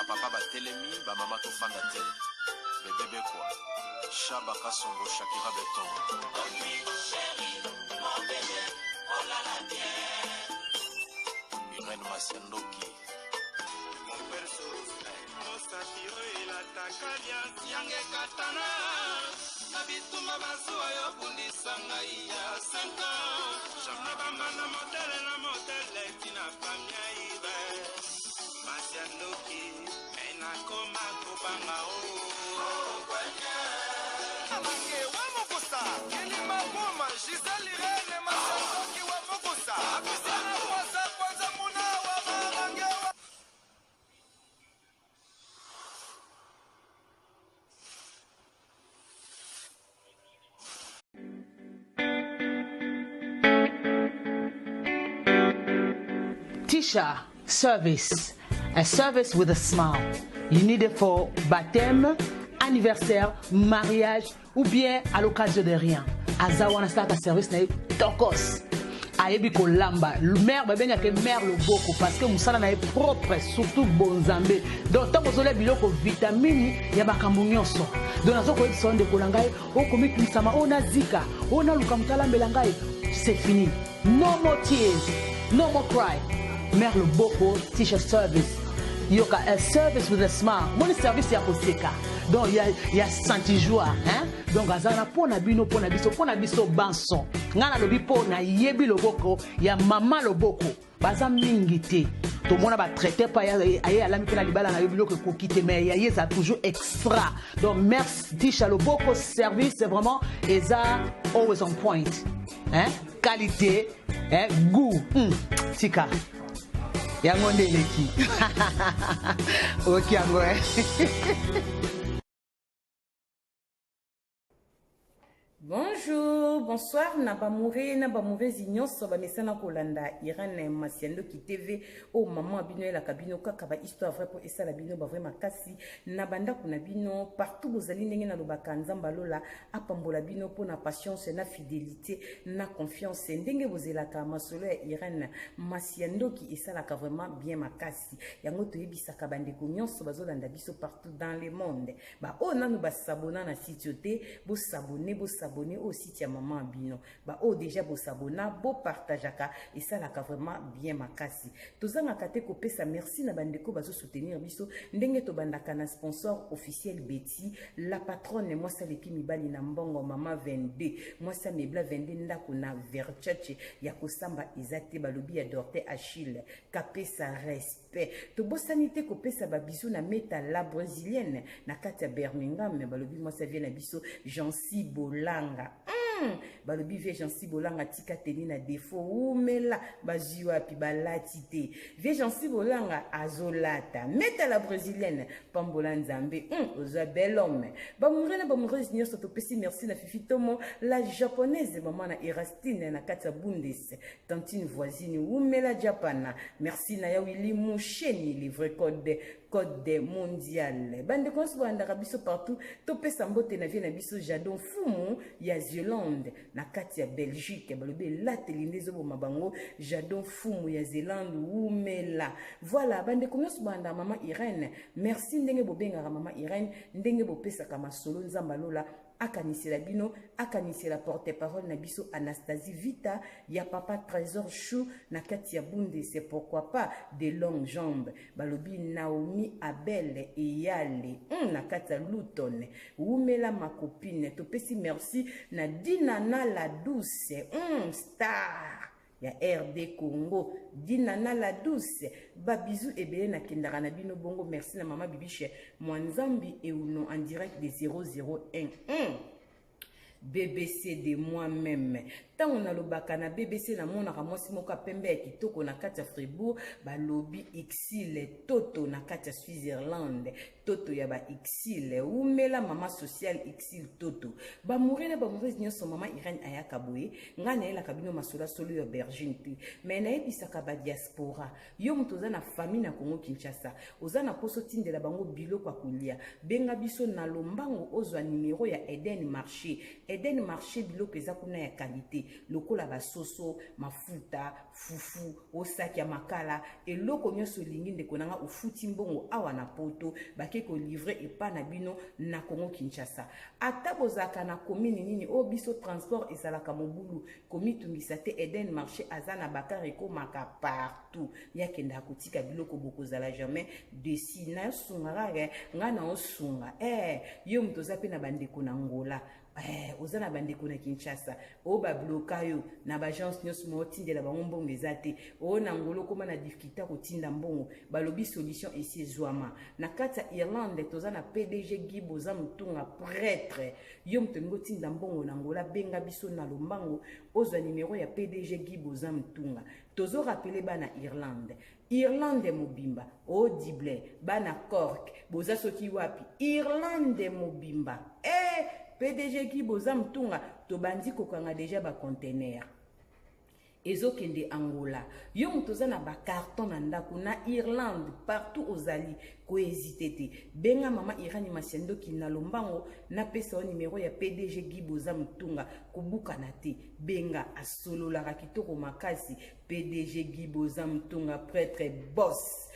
Ba papa batelemi, ba mama tofanda te. Bebe Bekwa, Shaba Kasongo, Shakira Beton. Irène Masiandoki. Mosapi oyo elataka liasi yanga ekatana na bitumba bazuwa yo bundisa ngai ya 5 ans na bambanda motele na motele tina famia ibe masi ya ndoki me nakoma kobanga o Mange wa mokosa kilima boma Gisèle Irene Masandoki wa mokosa Apisana kwasa kwanza muna wa marange wa Tisha Service, a service with a smile. You need it for baptême, anniversaire, mariage ou bien à l'occasion de rien. Aza wana asalaka service na ye tokos. ayebi kolamba mare babengaka mare loboko parce que mosala na ye propre surtout bonzambe donc ntango ozolia biloko vitamini ya makambo nyonso donc nazo koyebisa yo ndeko na ngai okomikimisama oyo nazika oyo naluka moto alambela ngai c'est fini no more tears no more cry mare loboko tisha service yoka a service with a smile moni service ya koseka donc ya, ya santi joie hein? donc aza na mpo na bino mpo na biso mpo na biso banso ngai nalobi mpo nayebi loboko ya mama loboko baza mingi te tomona batraite mpe aye alami mpe na libala na yo biloko ekoki te mais ya ye eza toujours extra donc merci tisha loboko service vraiment eza always on point hein? qualité hein? goût tika yango nde eleki oyoki yango eh? Bonjour, bonsoir na bamoure na bamourezi nyonso bamesana kolanda Irène Masiandoki TV oyo oh, mama bino elaka bino kaka ba histoire vrai po esala bino ba vrai makasi na bandako na bino partout bozali ndenge nalobaka Nzambe alola apambola bino mpo na patience na fidelité na confiance ndenge bozelaka masolo ya Irène Masiandoki esalaka vraiment bien makasi yango toyebisaka bandeko nyonso bazolanda biso partout dans le monde Ba oyo nanu ba s'abonna na site yo te, bo s'abonner, bo s'abonner au site ya maman bino. Ba oyo déjà bo s'abonna, bo partageaka esalaka vraiment bien makasi. Tozangaka te kopesa merci na bandeko bazo soutenir biso ndenge tobandaka na sponsor officiel Betty, la patronne mwasi aleki mibali na mbongo mama 22, mwasi amebla 22 ndako na Versace ya kosamba eza te balobi ya Dorte Achille kapesa respect. Pe tobosani te kopesa ba bisous na Meta la brésilienne na kati ya Birmingham balobi mwasi ya vie na biso Jancy Bolanga. Balobi vie Jancy Bolanga tika teni na défaut wumela bazwi wapi balati te. Vie Jancy Bolanga azolata. Meta la brésilienne pambola Nzambe ozwa bel homme. Ba moureux na ba moureuse nyonso topesi merci na Fifi Tomo la japonaise maman na Erastine na kati ya Bundes. Tantine voisine wumela Japana. Merci na ya Willy Musheni le vrai code code mondial. Bande konso bandaka biso partout topesa mbote na vie na biso Jadon Fumu ya Zelande na kati ya Belgique balobi elateli nde ezoboma bango Jadon Fumu ya Zelande wumela. Voilà bande konso banda mama Irène. Merci ndenge bobengaka mama Irène ndenge bopesaka masolo Nzamba lola akanisela bino akanisela porte-parole na biso Anastasie Vita ya papa Trésor Chou na kati ya Bunde c'est pourquoi pas de longues jambes balobi Naomi Abel Eyale na kati ya Luton wumela ma copine topesi merci na Dinana la douce star ya RD Congo Dinana la douce ba bisous ebele na kendaka na bino bongo merci na mama Bibiche Mwanzambi Euno en direct de 001 BBC de moi-même ntango nalobaka na BBC namonaka mwasi moko ya pembe ya kitoko na kati ya Fribourg balobi Ixile Toto na kati ya Switzerland Toto ya ba Ixile wumela mama sociale Ixile Toto bamoure na bamourese nyonso mama Irène ayaka boye ngai nayelaka bino masolo solo ya aubergine te mais nayebisaka ba diaspora yo moto oza na famille na Congo Kinshasa oza na poso tindela bango biloko ya kolia benga biso na lombango ozwa numero ya Eden Marché. Eden Marché biloko eza kuna ya qualité lokola basoso, mafuta, fufu, osaki ya makala, eloko nyonso olingi ndeko na nga ofuti mbongo awa na poto bake kolivre epa na bino na Congo Kinshasa. Ata bozalaka na commune nini oyo biso transport ezalaka mobulu, komitungisa te, Eden Marché aza na bakar ekomaka partout. Yakendaka kotika biloko bokozala jamais desi. Nayosunga kaka ngai naosunga eh, yo moto oza mpe na bandeko na Angola, oza na bandeko na Kinshasa oyo babloka yo na baagence nyonso ma otindela bango mbongo eza te, oyo na Angola okóma na difficulté kotinda mbongo, balobi solution esi ezwama. Na kati ya Irlande toza na PDG Guy Boza Motunga prêtre. Yo moto olingi otinda mbongo na Angola, benga biso na lombango, ozwa nimero ya PDG Guy Boza Motunga. Tozorappeler bana Irlande, Irlande mobimba, o Dublin, bana Cork, boza soki wapi, Irlande mobimba, PDG Guy Boza Motunga, tobandi kokanga deja bacontener ezokende Angola. Yo moto oza na bacarton na ndako na Irlande, partout ozali, kohésiter te, benga mama Irani Masiandoki na lombango, napesa yo nimero ya PDG Guy Boza Motunga. Kobukana te, benga, asololaka kitoko makasi. PDG Guy Boza Motunga prêtre boss.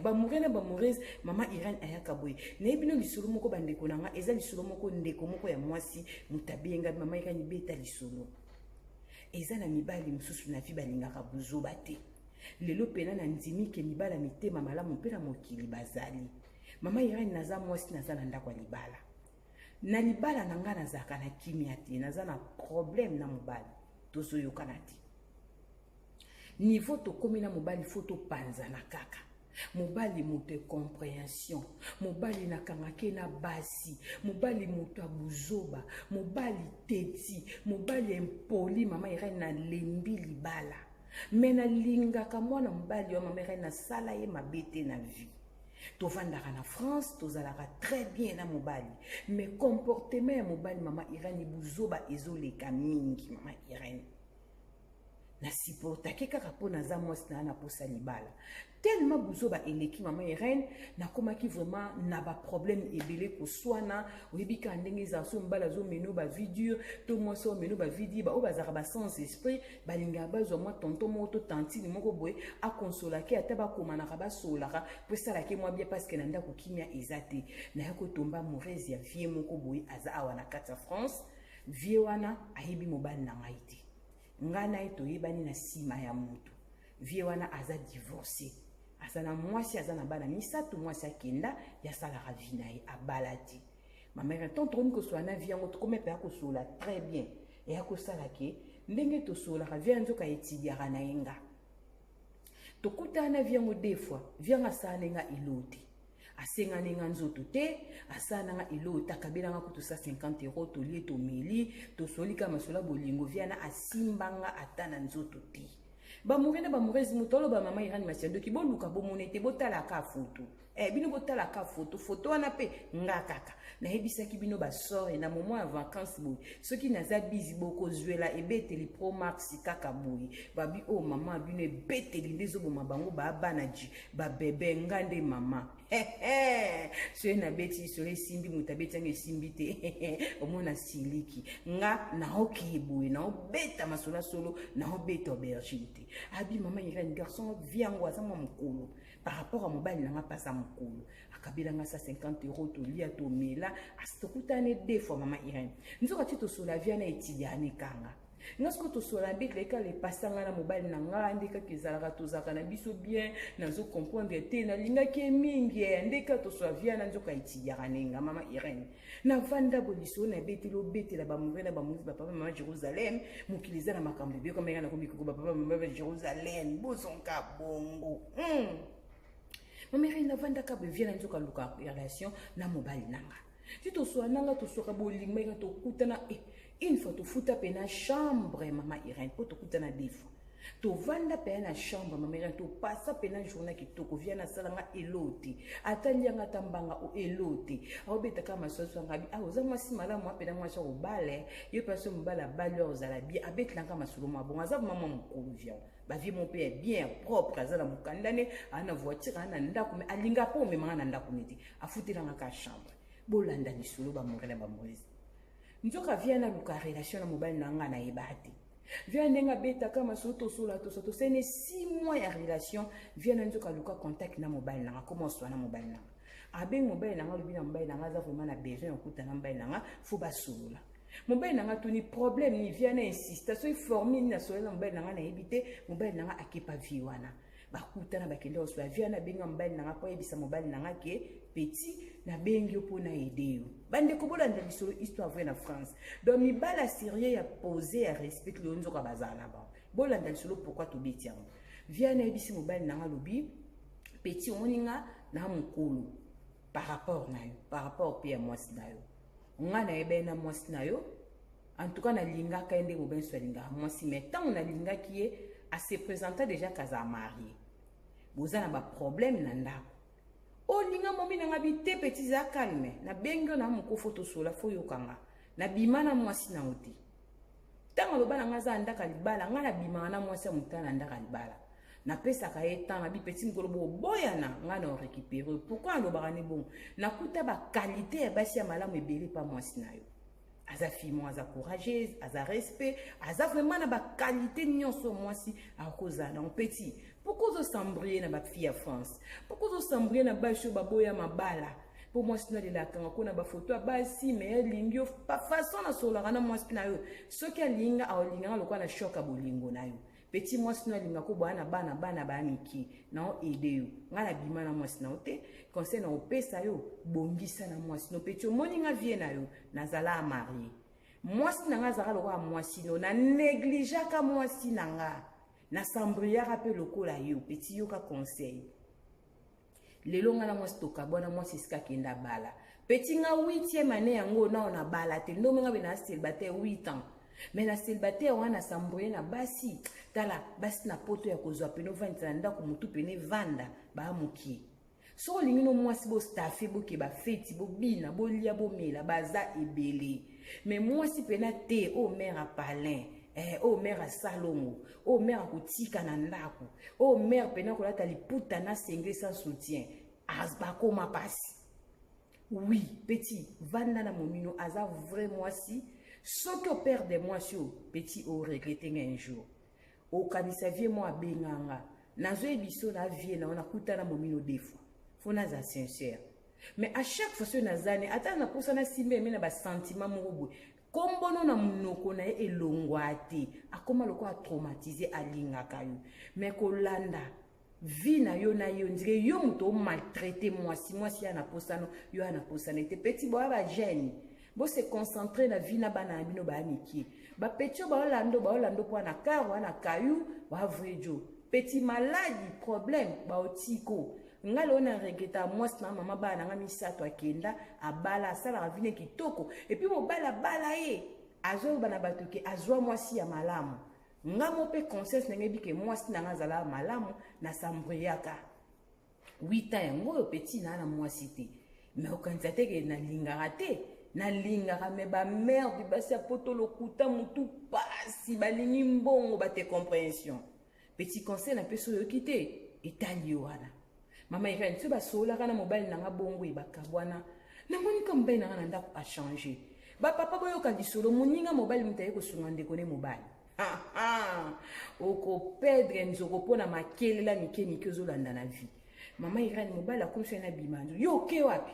Bamoure na bamourese, mama Irene ayaka boye, nayebi no lisolo moko bandeko na nga, eza lisolo moko ndeko moko ya mwasi moto abenga mama Irene, beta lisolo. Eza na mibali mosusu na vie balingaka buzoba te. Lelo mpena na ndimi ke mibala mitema malamu mpe na mokili bazali. Mama Irene, naza mwasi, naza na ndako ya libala. Na libala na ngai nazalaka na kimia te, naza na problème na mobali, tozoyokana te. Niveau tokómi na mobali, faut topanzana kaka. Mobali moto incompréhension, mobali nakangaki na basi, mobali moto ya buzoba, mobali teti, mobali impoli. Mama Irene, nalembi libala, me nalingaka mwana mobali wa mama Irene, nasala ye mabe te na vie. Tovandaka na France, tozalaka très bien na mobali, mais comportement ya mobali, mama Irene, buzoba ezoleka mingi. Mama Irene, nasupportaki kaka mpo naza mwasi na na posa libala. Tellement buzoba eleki, mama Irene, nakomaki vraiment na baproblème ebele, koswana. Oyebi kaka ndenge ezala, so mobali azomeno bavie dure to mwasi omeno bavie dure, baoyo bazalaka basans esprit balingaka bazwa mwa tonton moko to tantine moko boye akonsolaki, ata bakomanaka, basololaka mpo esalaki mwa bien, parce que na ndako kimia eza te. Naya kotomba amoureuse ya vie moko boye aza awa na kati ya France. Vie wana ayebi mobali na ngai te, ngai na ye toyebani na nsima ya motu. Vie wana aza divorcé, aza na mwasi, aza na bana misato. Mwasi akenda, yasalaka vie na ye, abala te. Mama Irene, tant tokomi kosola na vie yango, tokomi mpe akosola très bien, eya kosala ke ndenge tosololaka, vie ya nzoka etidiaka na ye. Nga tokutana na vie yango deux fois. Vie yango asala ndenge elo te, asengani nga nzoto te, asala nanga eloko te, akabelanga kutu 150 euro, tolie, tomeli, tosoli kaka masolo ya bolingo. Viana asimbanga ata na nzoto te. Bamoure na bamourese, moto aloba mama Irani Masiandoki, boluka bomona ete botalaka foto. Bino botalaka foto, foto wana mpe nga kaka nayebisaki bino basore na moment ya vacance boye, soki naza bizi bokozwela ebeteli pro max kaka boye. Babi oyo oh, mama bino ebeteli nde ezoboma bango, baa bana ji babebe, nga nde mama. Soki nabeti lisolo esimbi, moto abeti yango esimbi te, omona siliki nga naokeye boye, naobeta masolo ya solo, naobeta aubergine te. Abi mama Irene, garçon viango aza mwa mokolo par rapport à mobali nanga, mpasa mokolo akabelanga 150 euro, tolia, tomela, tokutani deux fois. Mama Irene, nzoka ti tosola, viana etidiane kanga nga. Sikoyo tosola mbetela ekala epasanga na mobali na nga, nde kaka ezalaka, tozalaka na biso bien, nazocomprendre te, nalingaki ye mingi, nde kaka tosola viana nzoka etidiaka nenga. Mama Irene, navanda boye, lisolo nabeteli, obetela bamoure na bamouri, bapapa mama Jérusalem, mokili eza na makambo ebele. Komeka nakomi koko, bapapa mama Jérusalem, bozonka bongo. Mama Irene, navandaka boye, viana nzoka aluka relation na mobali nanga. Ti toswala nanga, toswaka bolingo eka, tokutana une fois, tofuta mpe na chambre. Mama Irene, mpo tokutana deux fois, tovanda mpe na chambre. Mama Irene, topasa mpe na journée kitoko. Viana asalanga elo te, atalianga ata mbanga o elo te, aobetaka maswaso anga abi: "Ah, oza mwasi malamu, apena mwasi akobala yo mpe so mobali abali oyo ozala bien." Abetelanga masolo mwa bongo. Aza mama mokolo, viana bavie mo mpe ya bien propre, aza na mokanda ne, aza na voiture, aza na ndako, me alinga mpo omemanga na ndako nete, afutelanga ka chambre. Bolanda lisolo, bamoure na bamoise. Nzoka vie naluka relation na mobali na nga nayeba te. Vie ndenge abetaka masolo tosola toso tosene 6 mois ya relation vie na nzoka aluka contact na mobali na nga koma oswa na mobali na nga. Abengi mobali na nga alobi na mobali na nga aza vraiment na besoin ya kokutana na mobali na nga fo basolola. Mobali na nga tuni problème ni vie na insista soki formule nini asolola na mobali na nga nayebi te mobali na nga akepa vie wana. Bakutana bakende kosolola vie wana abenga mobali na nga mpo ayebisa mobali na nga ke petit nabengi yo mpo na aide yo. Bandeko bolanda lisolo histoire vraie na France. Donc mibala sérieux ya pose ya respect lelo nzoka bazala na bango. Bolanda lisolo pourquoi tobeti yango. Vie wana ayebisi mobali na nga alobi petit omoni nga na mokolo par rapport na yo, par rapport mpe ya mwasi na yo. Nga nayebani na mwasi na yo. En tout cas nalingaka ye ndenge mobali nyonso alingaka mwasi, mais ntango nalingaki ye ase présenta déjà kazala marié. Boza na ba problème na ndako. Olinga momi na nga bi te petit za calme. Nabengi yo na mokofo tosola fo yokanga. Nabima na mwasi na yo te. Ntango aloba na nga aza na ndako ya libala, nga nabimaka na mwasi ya motala na ndako ya libala. Napesaka ye temps na bi petit mokolo boboyana nga na récupérer. Pourquoi alobaka ne bongo? Nakuta ba qualité ya basi ya malamu ebele pa mwasi na yo. Aza fille moko aza courageuse, aza respect, aza vraiment na ba qualité nyonso mwasi akozala. Donc petit, pourquoi ozo s'embrouiller na ba fille ya France? Pourquoi ozo s'embrouiller na basi oyo baboya mabala? Po mwasi na alelaka nga kona ba photo ya basi, mais alingi yo pa façon nasololaka na mwasi na yo. Soki alinga, aolingaka lokola na choc ya bolingo na yo. Petit mwasi na alinga ko bana bana bana ba miki na o aider yo. Nga na bima na mwasi na yo te. Conseil na opesa yo, bongisa na mwasi no. Petit omoni nga vie na yo, nazala marié. Mwasi na nga azalaka lokola mwasi no, na négligeaka mwasi na nga. Na s'embrouillaka pe lokola yo. Petit yoka conseil. Lelo nga na mwasi tokabwana, mwasi esika akenda bala. Petit nga 8e année yango nao na bala te. Ndombe nga be na célibataire 8 ans. Mais na célibataire wana na s'embrouiller na basi. Tala basi na poto ya kozwa pene ovandisa na ndako motu pene vanda ba mokie. Soki olingi no mwasi bo staffe boke ba feti bobina bolia bomela baza ebele. Mais mwasi pena te o mère a palin. O mère a salongo, o mère akotika na ndako, o mère pena kolata liputa na singlet sans soutien. Bakoma pasi. Oui, petit, vanda na momino aza vrai mwasi. Soki o perdre mwasi o petit o regretter un jour. Okanisa vie mo abenganga. Nazoyebi biso na vie na ona kutana momino deux fois. Faut naza sincère. Mais à chaque fois soki nazani ata na posa na simbe me na ba sentiment moko boye. Kombono na munoko na ye elongwa te. Akoma lokola traumatisé alingaka yo. Mais kolanda vie na yo na yo ndire yo moto maltraité mwasi, mwasi ya na posano, yo ya na posano te. Petit boya ba jeune. Bo se concentrer na vie na bana na bino ba mikie. Ba petit ba olando, ba olando po na car na kayu, ba vrai jo. Petit maladie problème ba otiko. Nga leo na regreta mwasi na mama bana nga misato akenda abala asalaka vie kitoko et puis mobala bala ye azoba na bato ke azwa mwasi ya malamu. Nga mo pe conscience na ngebi ke mwasi na nga azala malamu na s'embrouillaka. 8 ans yango oyo petit na na mwasi te. Mais okanisa te ke nalingaka te. Nalingaka mais ba mère du basi ya poto lokuta mutu pasi balingi mbongo ba te compréhension. Petit conseil na peso oyoki te etali yo wana. Mama Irène, soki basololaka na mobali na nga bongo e bakabwana. Namoni ka mobali na nga na ndako a changer. Ba papa boyoka lisolo moninga mobali moto aye kosunga ndeko ne mobali. Oko perdre nzoko mpona makelela mike mike ozolanda na vie. Mama Irène, mobali akomisi ye na bima nzo. Yo oke wapi?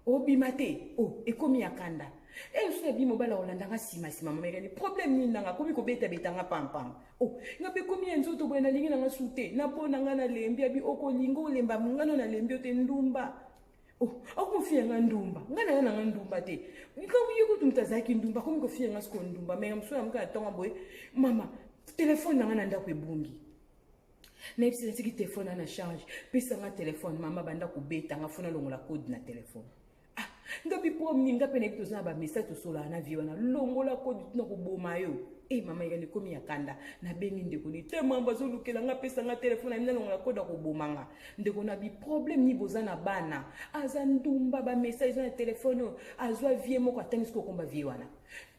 Obima te. Oh, ekomi ya kanda. Eh, nso na bima mobali akolanda nga nsima nsima. Mama Irène, problème nini nanga? Akomi kobeta beta nga pam pam. Oh, nga pe komi ya nzoto boye nalingi nanga su te. Nabona nga nalembi abi okolinga olemba nga no nalembi yo te ndumba. Oh, akomi nga ndumba. Nga na nga ndumba te. Nkambo ye kutu moto azalaki ndumba, akomi kofiya nga siko ndumba. Mais mosusu na moka na ntongo boye, mama, telefone na nga na ndako ebungi. Nayebisi natiki telefone na na charge. Pesa nga telefone, mama banda kobeta nga fona longola code na telefone. Ah, nga bi problème nini nga pe nayebi toza na ba message tosolaka na vie wana longola code tina koboma yo. Eh, mama Irène ekomi ya kanda. Nabengi ndeko ni te mama bazolukela nga pesa nga telefone na longola code ya koboma nga. Ndeko na bi problème ni boza na bana. Aza ndumba ba message na telefone oyo. Azwa vie moko atangisi kokomba vie wana.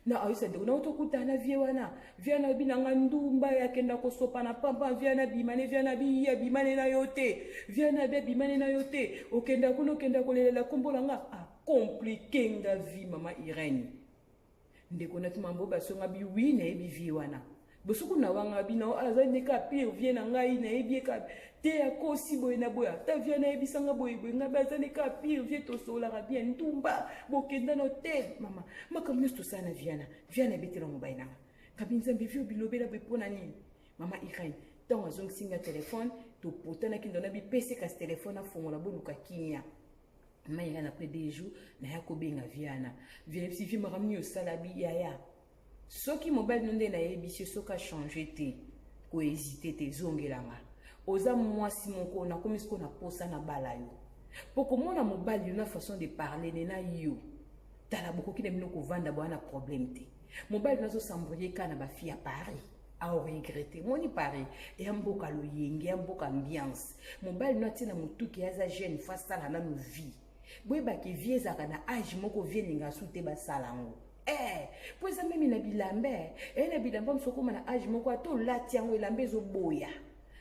Na ayisa ndeko na otokutana na vie wana. Vie na bi nanga ndumba ya kenda kosopa na pampa vie na bimane vie na bi ya bimane na yo te. Vie na bi bimane na yo te. Okenda kuna okenda kolelela kombo na nga. Ah, compliqué nga vie mama Irène. Ndeko nati mambo basonga bi oui nayebi vie wana. Bosuku na wanga bino aza nde ka pire vie na ngai nayebi ye ka te akosi boye na boye ata vie nayebisa nga boye boye ngai aza nde ka pire vie tosololaka bien ndumba bokenda na hotel mama makambo nyonso tosala na viana viana ebetela mobali nanga kabi nzambe vie obilobela boye mpo na nini mama Irène ntango azongisi nga telefone topotanaki ndona bipese kasi telefone afongola boluka kimia. Mama Irène après 2 jours naya kobenga viana viana bisi vie makambo nini osala bi yaya soki mobali no nde nayebisi yo soki achange te kohésite te ezongelanga oza mwasi moko nakomi sikoyo na posa na bala yo mpo komona mobali yo na façon de parler ne na yo tala bokoki na bino kovanda boya na problème te mobali no azosambrouye kaka na bafille ya Paris aoregrete moni Paris eya mboka loyenge ya mboka ambiance mobali no atie na motuki aza jeune fo asala nano vie boyebaki vie ezalaka na age moko vie elingaka su te basala yango po eza meme na bilamba eye na bilamba mosu okóma na age moko ata olati yango elamba ezoboya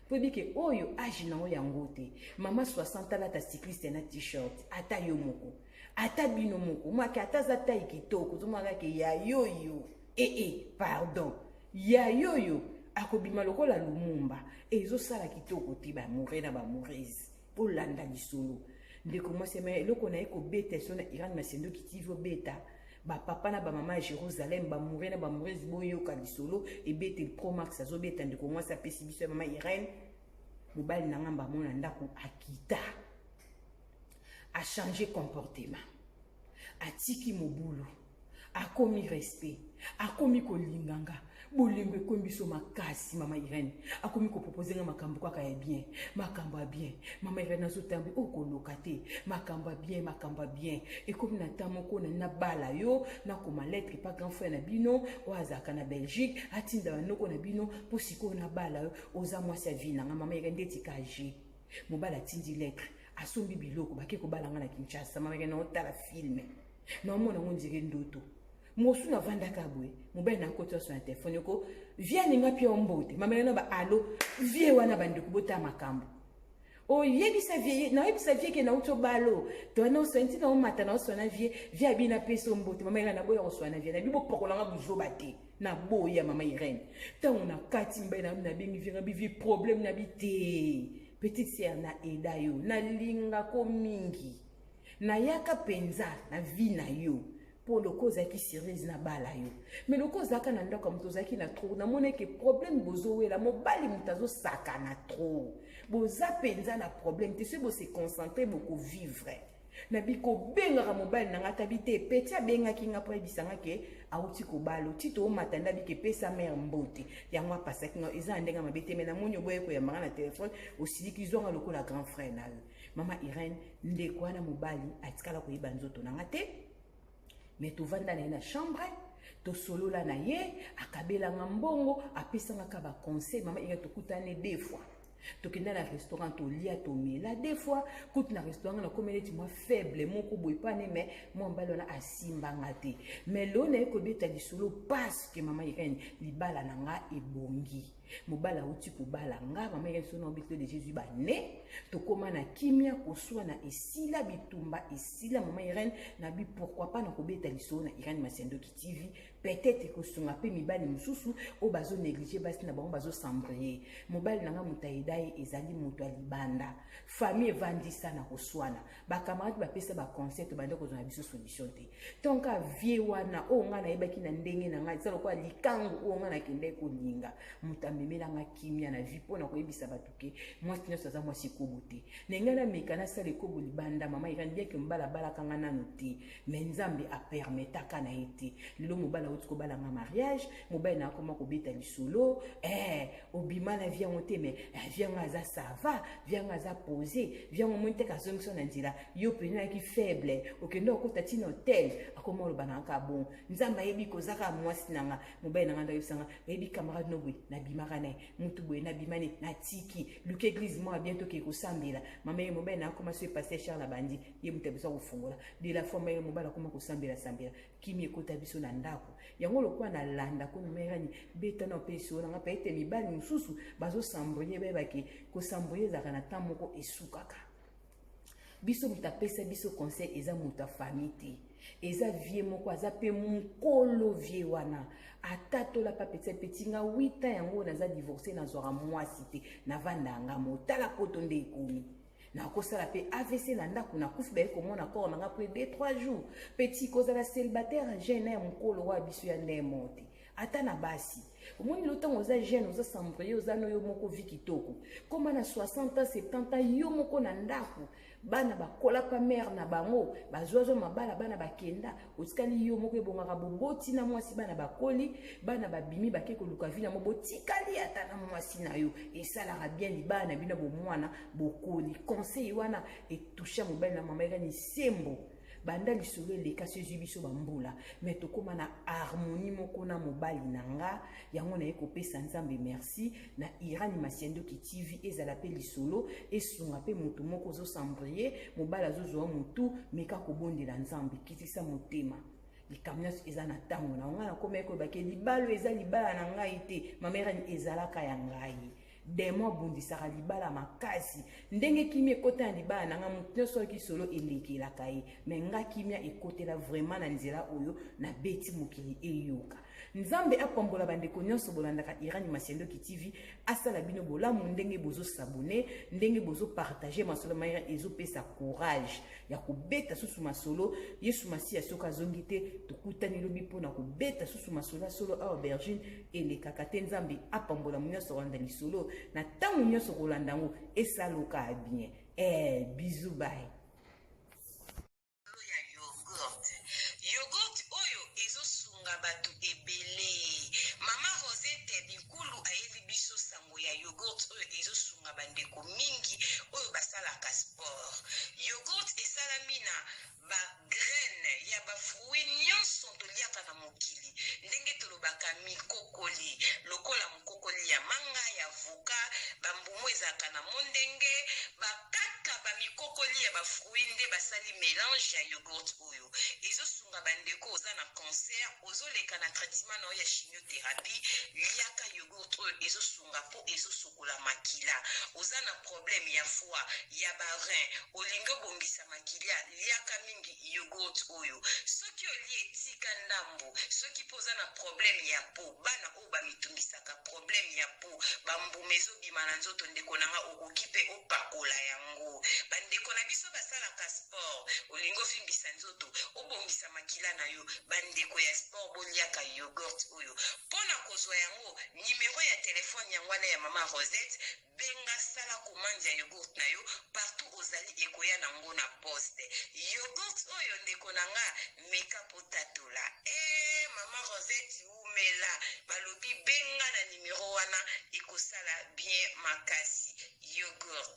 po yebi ke oyo age nango yango te. Mama 60 alata cycliste na t-shirt ata yo moko ata bino moko mwake ata aza tai kitoko ozomona kaka ya yoyo ee pardon ya yoyo akobima lokola Lumumba ezosala kitoko te. Bamoure na bamourese olanda lisolo ndeko mwasi me eloko na ye kobeta eso na Irane Masendoki TV obeta bapapa na bamama ya Jérusalem bamoure na bamourese boyoka lisolo ebete Promax azobeta ndeko mwasi apesi biso ya mama Irene mobali na ngamba amona ndako akita achange comportement atiki mobulu akomi respect akomi kolinga nga bolingo ekomi biso makasi. Mama Irene akomi kopropose nga makambo kaka ya bien, makambo ya bien. Mama Irene azotambi oyo koloka te makambo ya bien, makambo ya bien ekomi na ntan moko na nabala yo nakoma lettre pa grand frère na bino oyo azalaka na Belgique atinda banoko na bino mpo sikoyo nabala yo oza mwasi ya vie nanga. Mama Irene ndeti kage mobali atindi lettre asombi biloko bake kobala nga na Kinshasa. Mama Irene naotala film naomona yango ndire ndoto mosu navandaka boye mobali nakoti nyonso na telefone yoko vie aninga mpe yo mbote mama na ba alo vie wana bandeko botala makambo oyebisa vie naoyebisa vie ke nauti obalo to naoswana ntina omata naoswana vie vie abi napesa yo mbote. Mama Irene naboya koswana vie nabi bopokolanga buzoba te naboya. Mama Irene ntango na kati mibali nabengi vie ngabi vie problème nabi te petite sœur na eda yo nalingako mingi nayaka mpenza na vie na yo mpo loko ozalaki sérieuse na bala yo mais loko ozalaka na ndako ya moto ozalaki na trop namonaki problème bozowela mobali moto azosakana trop boza mpenza na problème te soki bose concentre bokovivre nabi kobengaka mobali na nga tabi te peti abengaki nga mpo ayebisanga ke awuti kobala oti toomata ndabi ke pesa mare mbote yango apasaki nga eza na ndenge mabe te me namoni oboye koyambanga na telefone osiliki zwanga lokola grand frère na yo. Mama Irene ndeko wana mobali atikala koyeba nzoto na nga te me tovanda na ye na chambre tosolola na ye akabelanga mbongo apesanga ka baconseil. Mama Irene tokutani deux fois tokenda na restaurant tolia tomela deux fois kutu na restaurant nakomi neti mwa faible moko boye pane me mwa mobali wana asimbanga te mais lelo naye kobeta lisolo parce que mama Irene libala na nga ebongi mobali awuti kobala nga. Mama Irene so na obeti de Jésus bane tokóma na kimia koswana esila bitumba esila. Mama Irene nabi pourquoi pas na kobeta lisolo na Irene Masiandoki TV peut-être ekosunga mpe mibali mosusu oyo bazonéglige basi na bango bazosambrie mobali na nga moto ayeda ye ezali moto ya libanda famille evandisa na koswana bakamarade bapesa baconseil tobanda kozwa na biso solution te tonka vie wana oyo ngai nayebaki na ndenge na ngai eza lokola likangu oyo ngai nakendaki kolinga moto amemelanga kimia na vie mpo na koyebisa bato ke mwasi nyonso aza mwasi ekobo te na ngai nameka nasala ekobo libanda. Mama Irene bien ke mobali abalaka nga nano te mais Nzambe apermetaka na ye te lelo mobali awuti kobalanga mariage mobali na akoma kobeta lisolo obima na vie yango te mais vie yango aza ça va vie yango aza posé vie yango omoni te kazongisa na nzela yo pene ayaki faible okende okota ntina hotel akoma oloba na kaka bon Nzambe ayebi kozaka mwasi na nga mobali na nga ndayebisanga oyebi camarade no boye nabimaka na ye mutu boye nabima ne natiki luka église moko bien toke kosambela. Mama ye mobali na akoma so pasteur Charles abandi ye moto abiso kofungola de la foi ye mobali akoma kosambela sambela kimi ekota biso na ndako yango lokola nalanda kono merani beta na opesi oyo nanga mpe ete mibali mosusu bazosambrie bayebake kosambrie ezalaka na temps moko esukaka. Biso moto apesa biso conseil eza moto ya famille te, eza vie moko aza mpe mokolo. Vie wana atatola pa petit petit nga 8 ans yango naza divorce, nazwaka mwasi te, navanda yanga motala poto nde ekomi nakosala mpe AVC na ndako, nakufi, baye komona corps na nga après 2 3 jours. Petit, kozala célibataire jeune ya mokolo wa biso ya ndemo te. Ata na basi, omoni lo ntango oza jeune, oza s'embrouiller, oza no yo moko, vie kitoko. Koma na 60 ans, 70 ans, yo moko na ndako, bana bakola pa mare na bango, bazwazwa mabala, bana bakenda, otikali yo moko. Ebongaka boboti na mwasi, bana bakoli, bana babimi, bake koluka vie nango, botikali ata na mwasi na yo, esalaka bien libala na bino, bomwana bokoli. Conseil wana etoucha mobali na mama Irene Sembo. Banda lisolo eleka so ezwi biso bambula, me tokóma na harmonie moko na mobali na nga. Yango naye kopesa Nzambe merci na Irani Masiandoki TV. Ezala mpe lisolo esunga mpe motu moko ozos'embrouiller, mobali azozwa motu, meka kobondela Nzambe, kitisa motema. Likambo nyonso eza na ntango na ngai. Nakomaki koyebake libala eza libala na ngai te, mama Irani, ezalaka ya ngai. Demo abundisaka libala makasi. Ndenge kimia ekota na libala na nga, motu nyonso oyoki solo elekelaka ye, me nga kimia ekotela vraiment na nzela oyo nabeti mokili eyoka. Nzambe apambola bandeko nyonso bolandaka Irani Masiandoki TV, asala bino bolamu ndenge bozos'abonner, ndenge bozopartager masolo maira. Ezopesa courage ya kobeta susu masolo. Yesu Masiya soki azongi te, tokutani lobi mpona kobeta susu masolo ya solo awa aubergine elekaka te. Nzambe apambola mo nyonso kolanda lisolo na ntango nyonso, kolanda yango esaloka bien. Bisous, bye. Ya yogurt, yogurt oyo ezosunga bato ebele. Mama Rosette Binkulu ayeli biso sango ya yogurt oyo ezosunga bandeko mingi oyo basalaka sport. Yogurt esalami na bagraine ya bafruit nyonso toliaka na mokili, ndenge tolobaka mikokoli, lokola mokokoli ya manga, ya avocat, bambumu ezalaka na mondenge, bakaka bamikokoli ya bafruit nde basali mélange ya yogurt oyo ezosunga bandeko. Oza na cancer, ozoleka na traitement na oyo ya chimiothérapie, liaka yogurt oyo, ezosunga mpo ezosokola makila. Oza na problème ya foie, ya barein, olingi obongisa makila, liaka mingi yogurt oyo. Soki olie, etika ndambo. Soki mpo oza na problème ya peau, bana oyo bamitungisaka problème ya peau, bambuma ezobima na nzoto, ndeko na nga, okoki mpe opakola yango. Bandeko na biso basalaka sport, olingi ovimbisa nzoto, obongisa makila na yo, bandeko ya sport, boliaka yogurt oyo. Mpona kozwa yango, nimero ya telefone yango wana ya mama Rosette. Benga, sala commande ya yogurt na yo partout ozali, ekoya nango na poste. Yogurt oyo, ndeko na nga, meka po tatola. Mama Rosette umela, balobi benga na nimero wana, ekosala bien makasi yogurt.